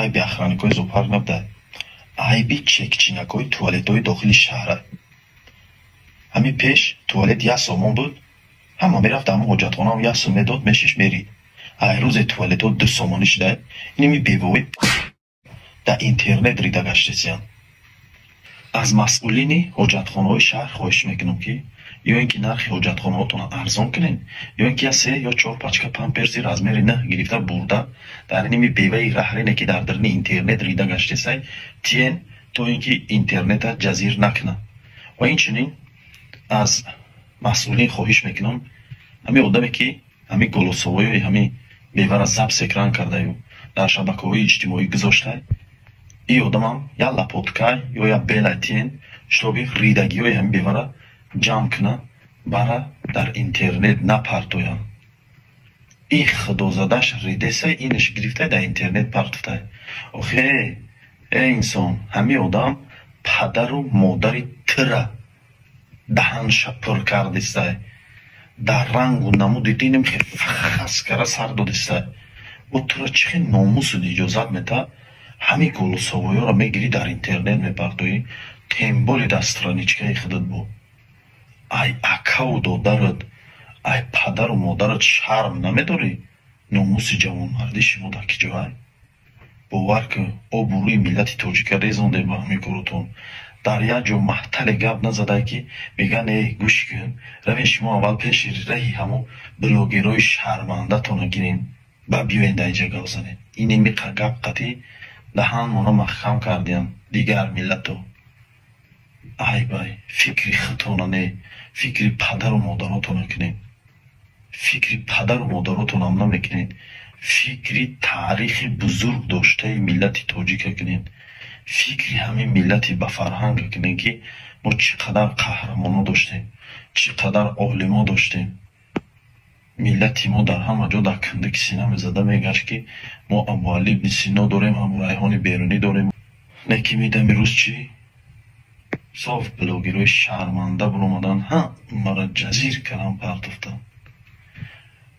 Айби охранникои зоопарк набуда, айби чекчинакҳои туалетҳои дохили шаҳра. Ҳамин пеш туалет як сомон буд, ҳама мерафт ҳамон ҳоҷатхонаам як сум медод, мешиш мерид. Ай рӯзе туалетҳо 2 сомонӣ шуда, иними бевои дар интернет рида гаштесиянд. Аз масъулини ҳоҷатхонаҳои шаҳр хоҳиш мекунам, ки ё ин ки нархи ҳоҷатхонаҳотонро арзон кунед, ё ин ки я 3 ё 4 пачка памперси размери 9 гирифта бурда дар иними беваи раҳрене, ки дар дарни интернет рида гаштесай, тиен, то ин ки интернета ҷазир накунад. Ва инчунин аз масъулин хоҳиш мекунам, ҳамин одаме, ки ҳамин голосовои ҳамин бевара запись экран кардаю дар шабакаҳои иҷтимоӣ гузоштай, ин одамам я лапоткай ё я белай тиен, шитоби ридагиҳои ҳамин бевара ҷамъ кунад, бара дар интернет напартоянд. Ин худозадаш ридесай, инаш гирифтай дар интернет партофтай. Охе, э инсон, ҳамин одам падару модари тира даҳанша пур кардистай, дар рангу намуди диним хаскара сар додистай. Бо тура чӣ хел номусу иҷозат метаҳад, ҳамин голосовоёро мегирӣ дар интернет мепартоӣ, тем более дар страничкаи худат бо. Ай акаву додарат, ай падару модарат шарм намедорӣ? Номуси ҷавонмардӣ шумо дар ки ҷоай? Бовар кун, обрӯи миллати тоҷика резондем ба ҳамин коротон. Дар як ҷо маҳтале гап назадай, ки мегӯянд: э, гӯш кун, равед шумо аввал пеши раҳи ҳамон блогерҳои шармандатонро гирен, ба биёен дар инҷа гап занед. Инеми гап қатӣ даҳанмонро маҳкам кардиям дигар миллато. Айбай, фикри худтона не, фикри падару модаротонро кунед. Фикри падару модаротонам намекунед, фикри таърихи бузург доштаи миллати тоҷика кунед, фикри ҳамин миллати ба фарҳанга кунед, ки мо чӣ қадар қаҳрамоно доштем, чӣ қадар олимо доштем. Миллати мо дар ҳама ҷо дар кундаки сина мезада мегашт, ки мо Абуалӣ ибни Сино дорем, Абурайҳони Берунӣ дорем. Не ки медами рӯз чӣ? Соф блогерҳои шарманда баромаданд, ҳа мара ҷазир кардан партофтанд.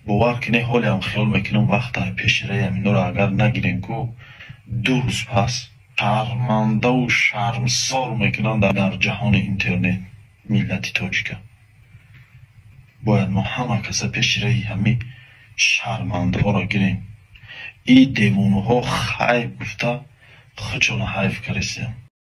Бовар кунед, ҳолеам хиёл мекунам, вақт пеши раи ҳаминҳоро агар нагирем ку, 2 рӯз пас шармандаву шармсор мекунанд дар ҷаҳони интернет миллати тоҷика. Бояд мо ҳама каса пеши раи ҳамин шармандаҳоро гирем. И девонаҳо хайб гуфта худшонро ҳайф каристем.